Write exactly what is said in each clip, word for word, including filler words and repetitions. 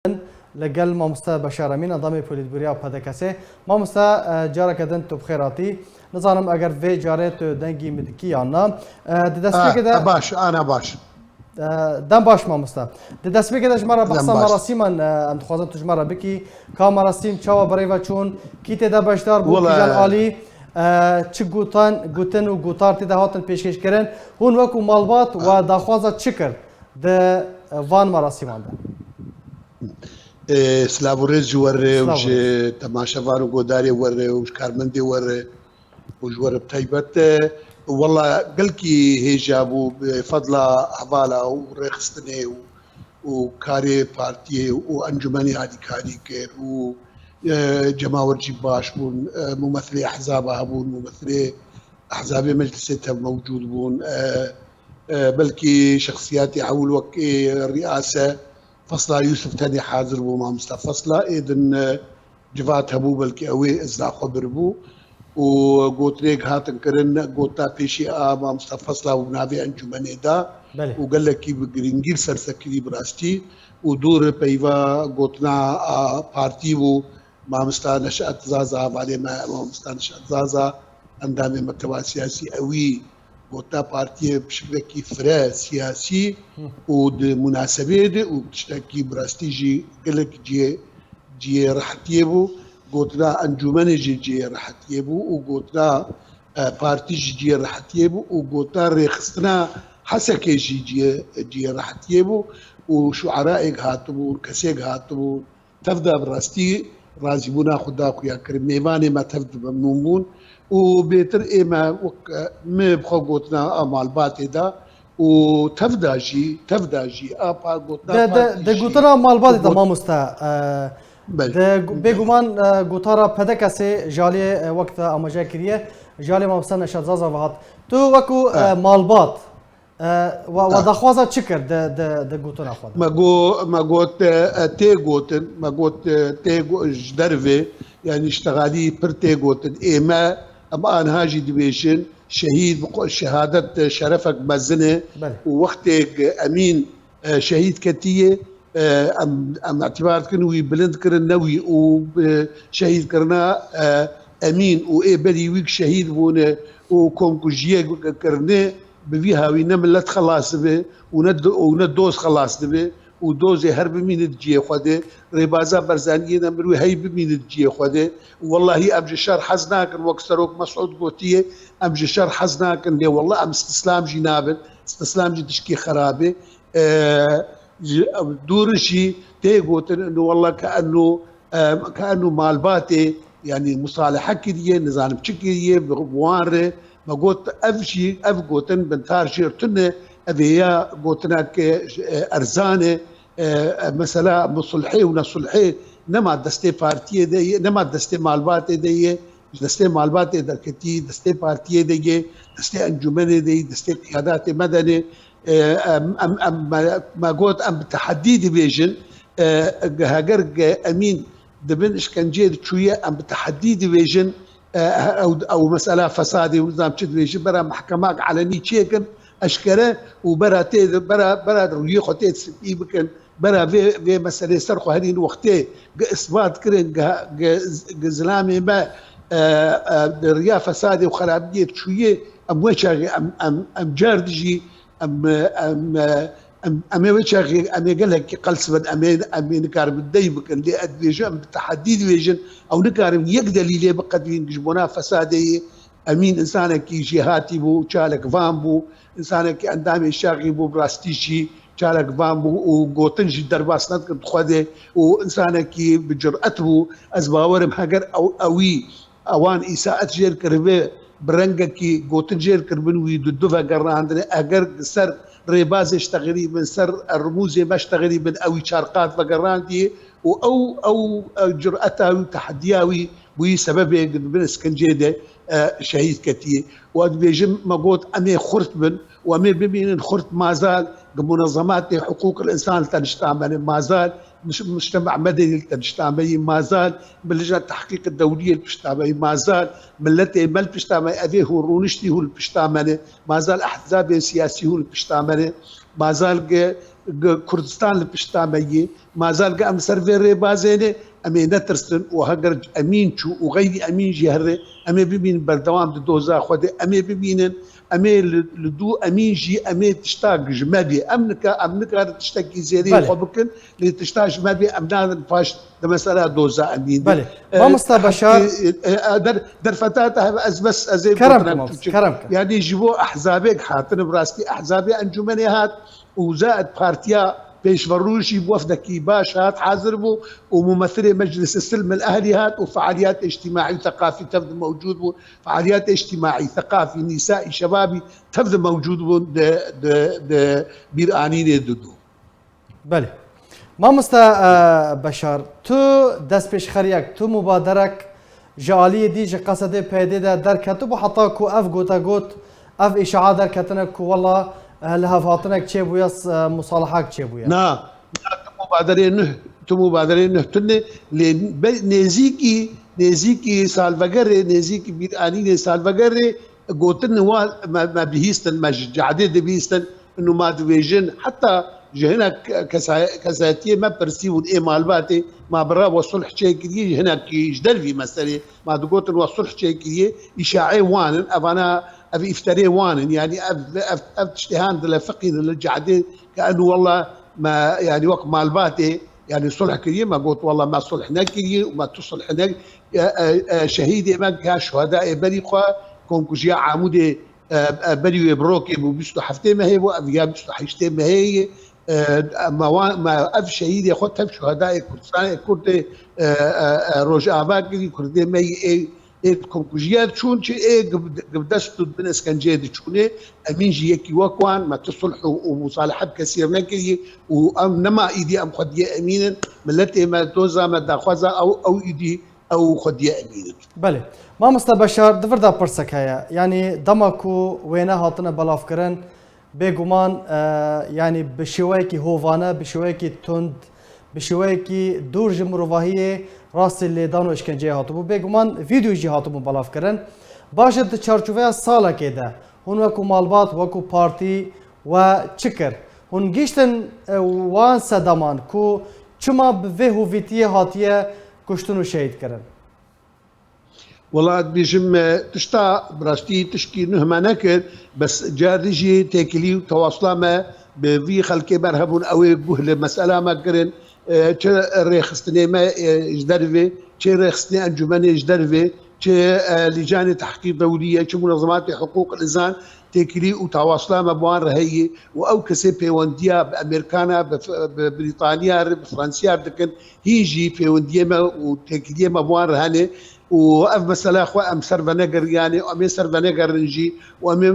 Li gel mamoste Beşar Emîn, endamê polîtbûroya P D K S'ê. Mamoste, e, careke din tu bi xêr hatî. Nizanim eger vê carê tu dengî min dikî yan na. E, di destpêkê de Ah, baş, ana baş. E, dem baş mamoste. Di destpêkê de ji me re Dem behsa baş. merasîman, e, em dixwazin tu ji me re bikî. Ka merasîm çawa bi rê ve çûn? Kî tê de beşdar bû? Wela- Kîjan alî? E, çi gotan, gotin û gotar tê de hatin pêşkêşkirin? Hûn wekû malbat we daxwaza çi kir di, e, van merasîman de? Ê, silav û rêz ji we re û Silav û ji rêz. temaşevan û godarê we re û ji karmendê we re û ji we re bi taybet. E, wela gelkî hêja bû bi fedla hevala û rêxistinê û, û karê partiyê û encûmenê alîkarî kir û, e, cemawer jî baş bûn, e, mumethilê ehzaba hebûn, mumethilê ehzabê meclisê tev mewcûd bûn. E, e, belkî şexsiyatê ewil wek ê riyase Fesla Yûsif tenê hazir bû, mamosta Fesla ê din, e, civat hebû, belkî ew ê izna xwe biribû û gotinêk hatin kirin, gotina pêşî a mamosta Fesla û navê encûmenê da Belê. û gelekî bi girîngî li ser sekirî bi rastî û dûr peyva gotina a partî bû. Mamosta Neşet Zaza, hevalê me, mamosta Neşet Zaza, endamê mektewa siyasî, ewî gotina partiyê bi şiklekî fire siyasî Hı. û di munasebeyê de û tiştekî bi rastî jî gelek cihê, cihê rehetiyê bû. Gotina encûmenê jî cihê rehetiyê bû û gotina, e, partî jî cihê rehetiyê bû û gotina rêxistina Hesekê jî cihê, cihê rehetiyê bû û şueraek hatibûn, kesêk hatibûn. Tev de bi rastî razîbûna xwe da xuya kirin. Mêvanê me tev di memnûn bûn û bêtir ê me wek, e, min bi xwe gotina a malbatê da û tev da jî, tev da jî a pa gotina De, de, partî de jî gotina malbatê de û got- mamoste, e, Belê, de gu-, belê. bêguman, e, gotara P D K S'ê ji aliyê, e, wek te amaje kiriye, ji aliyê mamoste Neşet Zaza ve hat. Tu wekû, e, Ha. malbat, E, we, we Ha. daxwaza çi kir di, di, di gotina xwe de? Me go-, me got, e, tê gotin, me got, e, tê go-, ji dervê, yanî ji texalî pir tê gotin. Ê me, em anha jî dibêjin, şehîd bi xwe, şehadet, e, şerefek mezin e Belê. û wextêk Emîn, e, şehîd ketiye, e, em, em îtibar dikin wî bilind kirin, ne wî û, e, şehîdkirina, e, Emîn û ê berî wî şehîd bûne û komkujiyê kirine, bi vî hawî ne milet xelas dibe û ne do-, û ne doz xelas dibe û dozê her bimîne di cihê xwe de. Rêbaza Barzaniyê de mirov hey bimîne di cihê xwe de. Û wellahî em ji şer hez nakin, wek Serok Mesûd gotiye, em ji şer hez nakin, lê wellah em istislam jî nabin. Istislam jî tişkî xerab e. E, ji, dûr jî tê gotin, inu wella ke enu, e, ke enu malbatê, yanî musalehe kiriye, nizanim çi kiriye, bi, bi wan re me got, ev jî, ev gotin bintar jêr tune, ev ê ya gotinek, e, erzan e, e, e, mesela musulhê û nesulhê nema destê partiyê de ye, nema destê malbatê de ye, ji destê malbatê derketî, destê partiyê de ye, destê encûmenê de ye, destê qiyadatê medenê, E, em, em, em, me, me got, em bi tehedî dibêjin, e, heger ge Emîn di bin işkenceyê de çûye, em bi tehedî dibêjin, e, ew, ew mesela fesadê û nizam çi dibêjin, bera mehkemak elenî çêkin, eşkere û bera tê de, bera, bera rûyê xwe tê de spî bikin, bera vê, vê meselê ser xwe herîn wextê ge isbat kirin, ge, ge, ge zilamê me, e, e, di riya fesadê û xerabiyê de çûye, em wê çaxê em, em, em car dijî Em, em, em, em ê wê çaxê, em ê gelekî qels bin, em ê, em ê nikaribin dey bikin. Lê ez dibêjim, em bi tehedî dibêjin, ew nikarin yek delîlê biqedînin ji bona fesadê yê. Emîn insanekî jêhatî bû, çalek van bû, insanekî endamê şaxî bû, bi rastî jî çalek van bû û gotin jî derbas nedikin di xwe de û insanekî bi curet bû. Ez bawerim heger ew, ewî Ewan îsaet jêr kiribe, bi rengekî gotin jêr kiribin, wî di du vegerandine. Eger ser rêbazê ji texirî bin, ser rûmûzê me ji texirî bin, ew î çar qat vegerandiye û ew, ew, ew cureta wî, tehdiya wî bûyî sebebê di bin îskencê de, e, şehîd ketiye. Û ez dibêjim, me got, em ê xurt bin û em ê bimînin xurt mazal, di munezematê hiqûqil însan li te nişta me ne mazal, Muj-, mujtema medeni li te nişta me yî mazal, bi lijna tehqîq dewliyê li pişta me yî mazal, miletê me li pişta me, evê hûn rûniştî hûn li pişta me ne, mazal ehzabên siyasî hûn li pişta me ne, mazal ge-, Kurdistan li pişta me yê. Mazal ge em ser vê rêbazê ne, em ê netirsin û heger emîn çû û xeyrî emîn jî here, em ê bibînin berdewam di doza xwe de, em ê bibînin, em ê li, li dû emîn jî em ê tiştak ji me bê. Em nika, em nikarin tiştekî zêdeyî Belê. xwe bikin, lê tişta ji me bê, em nadin paş di mesela doza emîn de. Belê. E, Mamosta Beşar. E, e, der, derfeta te hebe ez bes, ez ê Kerem gotinek ke, mamosta, Türkçe. Kerem ke. Yani ji bo ehzabek hatine, bi rastî ehzabê encûmenê hat û zaid partiya pêşverû jî bi wefdekî baş hat, hazir bû û mumethilê Meclisi Silm el Ehlî hat û fealiyat îctimaî û seqafî tev de mewcûd bû. Fealiyat îctimaî, seqafî, nîsaî, şebabî tev de mewcûd bûn di, di, di bîranînê de dû. Belê. Mamosta, e, Beşar, tu destpêşxeriyek, tu mubaderek ji aliyê dî ji Qesedê P Y D de derketibû, heta ku ev gote got, ev îşaa derketine ku wela, e, li hevhatinek çêbûye, s-, e, musalahak çêbûye. Na, na, tu mubaderê nuh, tu mubaderê nuh tune, lê be-, nêzîkî, nêzîkî salvegerê, nêzîkî bîranînê salvegerê gotin wa me, me bihîstin, me ji cadê dibihîstin, û ma dibêjin, heta ji hinek kesa-, kesayetiyê me pirsî bûn, ê malbatê, ma bira we sulh çêkiriye, ji hinekî ji dervî meselê, ma digotin we sulh çêkiriye, îşaê wan in, evana, ev îfterê wan in, yanî ev, ev, ev tiştê han dile fiqînin li cadê, ke enu wela me, yanî wek malbatê, yanî sulh kiriye, me got, wela me sulh nekiriye û me tu sulh ne-, e, e, e, şehîdê me ya şuhedayê berî xwe, komkujiya Amûdê, e, e, berî wê bi rokê bû bîst û heftê mehê bû, ev ya bîst û heştê mehê ye. E, me wan, me ev şehîdê xwe tev şuhedayê Kurdistanê, Kurdê, e, e, e, Rojava kirî, Kurdê me yê ê, ê komkujiya diçûn çi ê gi-, gi dest û bin eskenceyê diçûnê. Emîn jî yekî wek wan, me tu sulh û, û musalehe bi kesî re nekirî û em nema îdî em xwediyê emîn in. Miletê me, doza me, daxwaza ew, ew îdî ew xwediyê emîn in. Belê. Mamosta Beşar, di vir de pirsek heye. Yanî dema ku wêne hatine belavkirin, bêguman, e, yanî bi şêweyekî hovane, bi şêweyekî tund, bi şêweyekî dûr ji mirovahiyê rastî lêdan û îşkenceyê hatibû. Bêguman vîdyoyê jî hatibû belavkirin. Baş e, di çarçoveya salekê de hûn wekû malbat, wekû partî we çi kir? Hûn gihîştin, e, wan sedeman ku çima bi vê hovîtiyê hatiye kuştin û şehîd kirin? Wela dibêjim, e, tişta bi rastî tişkî nuh me nekir, bes carî jî têkilî û tewasula me bi vî xelkê me re hebûn, ew ê guh li mesela me kirin, e, çi rêxistinê me, e, ji dervê, çi rêxistinê encûmenê ji dervê, çi, e, lîcanê tehqîq dewlî ye, çi munezematê hiqûq insan, têkilî û tewasula me bi wan re heye û ew kesê pêwendiya bi Amerîkana, bi F-, bi Brîtaniya re, bi Fransiya re dikin, hîn jî pêwendiyê me û têkiliyê me bi wan re hene û ev mesela xwe em ser venegerin, yanî em ê ser venegerin jî û em ê,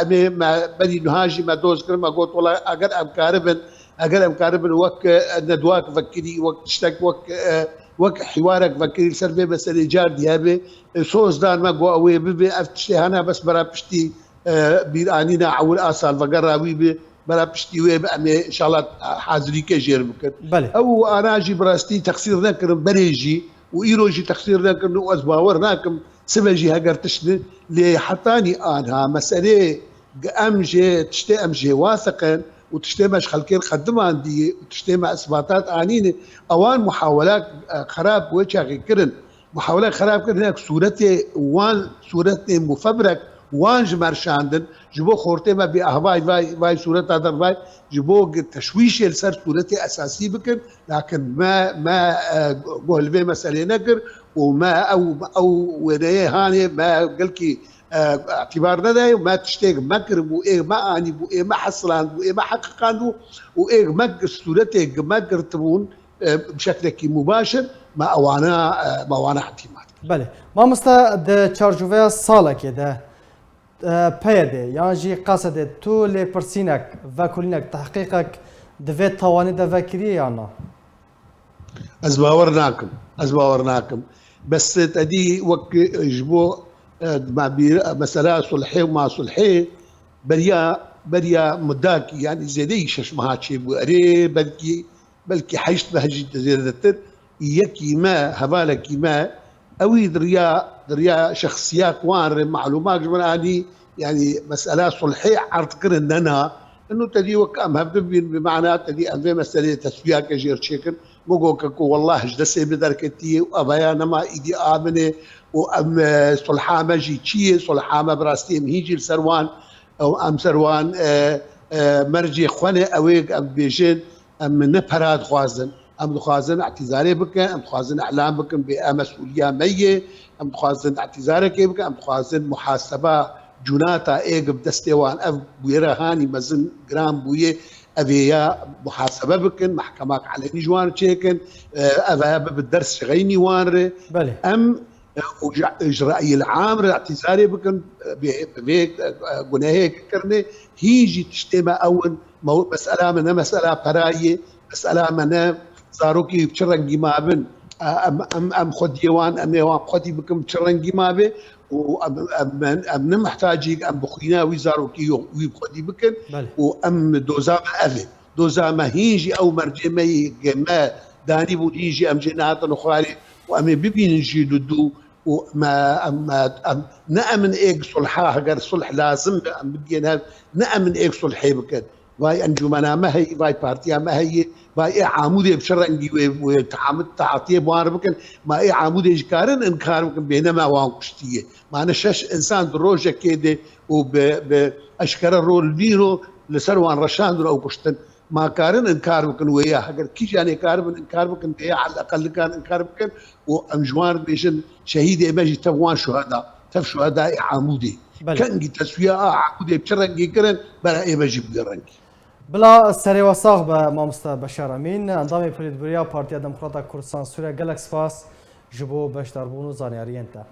em ê me berî niha jî me doz kir, me got, wela eger em karibin, eger em karibin wek, e, nedwak vekirî, wek tiştek, wek, e, wek hîwarek vekirî li ser vê meselê car dî hebe, e, soz dan me got ew ê bibe, ev tiştê hene bes bera piştî, e, bîranîna ewil a salvegera wî bi, bera piştî wê bi, em ê inşallah hazirîkê jêr bikin. Belê. Ew ana jî bi rastî texsîr nekirin berê jî û îro jî texsîr nekirin û ez bawer nakim sibe jî heger tişt li, lê hetanî anha meselê em jê tiştê em jê wasiqin û tiştê me ji xelkê re qedimandî û tiştê me isbatat anîne, ewan muhawela, e, xerab wê çaxê kirin. Muhawele xerab kir, hinek sûretê wan, sûretê mufebrek wan ji me re şandin, ji bo xortê me bê, ah, vay, vay, vay, sûreta der, vay, ji bo gi-, teşwîşê li ser sûretê esasî bikin, lakin me, me, e, guh li vê meselê nekir û me ew, ew wêneyê hanê me gelkî, e, îtîbar nedaye û me tiştê gi me kiribû, ê me anîbû, ê me hesilandibû, ê me heqiqandibû û ê me sûretê gi me girtibûn, e, bi şeklekî mubaşir me ewana, e, me wana îtîmat kir. Belê. Mamosta, di çarçoveya salekê de, e, P Y D yan jî Qesedê tu lêpirsînek, vekolînek, tehqîqek di vê tawanê de vekiriye yan na? Ez bawer nakim. Ez bawer nakim. Bes te dî wek, e, ji bo, e, me bîr-, mesela sulhê û ma sulhê beriya, beriya mudakî, yanî zêdeyî şeş meha çêbû. Erê, belkî belkî heşt meh jî zêdetir, yekî me, hevalekî me, ewî di riya, di riya şexsiyak wan re malûmak ji min anî, yanî mesela sulhê erd kirin nena, Ino te dî wek em hevdu bîn, bi mana te dî em vê meseleyê teswiyake jêr çêkin. Min got ke ku wellah ji destê min derketiye û ev heya nema îdî a min e û em, e, sulha me jî çi ye? Sulha me bi rastî em hîn jî li ser wan, ew em ser wan, e, e, mercê xwe ne, ew ê em bêjin, em ne pera dixwazin. Em dixwazin îtîzarê bikin, em dixwazin îlan bikin bê ev mesûliya me ye, em dixwazin îtîzarekê bikin, em dixwazin muhaseba cûnata ê bi destê wan ev bûyera hanî mezin giran bûye, ev ê ya muhasebe bikin, mehkemak elenî ji wan çêkin, e, ev ê bibe ders ji xeynî wan re. Belê. Em, e, û ji, ji reyil am re îtîzarê bikin, e, bi, bi vê, e, gunehê kirine, hîn jî tiştê me ew in, me-, mesela me ne mesela perayê, mesela me ne zarokê bi çi rengî mabin, e, em, em, em xwediyê wan, em ê wan xwedî bikin bi çi rengî mabe û em, em, em, em ne mihtacî em bi xwîna wî zarokî yo, wî bi xwedî bikin Belê. û em doza me ev e. Doza me hîn jî ew mercê me yê ge me danî bûn, hîn jî em jê nehatin xwarê û em ê bibînin jî li dû û me, em, em, em, ne em in êk sulha, heger sulh lazim be, em bigihên hev, ne em in êk sulhê bikin. Vay encûmena me heyî, vay partiya me heyî, vay ê Amûdê bi çi rengî wê, wê teamit, taatiyê bi wan re bikin, ma ê Amûdê jî karin inkar bikin, bêhna me wan kuştiye. Ma ne şeş insan di rojekê de û bi, bi eşkere rol nîro li ser wan reşandin ew kuştin. Ma karin inkar bikin wê ya. Heger kîjan ê karibin inkar bikin, vê ya eleqel nikan inkar bikin û em ji wan re bêjin, şehîdê me jî tev wan şuheda, tev şuhedayê Amûdê. Belê. Kengî teswiya a Amûdê bi çi rengî kirin, bera ê me jî bi wê rengî. Bila serê we sax be mamoste Beşar Emîn, endamê Polîtbûroya Partiya Demokrata Kurdistan Sûriye, gelek spas ji bo beşdarbûn û zanyariyên te.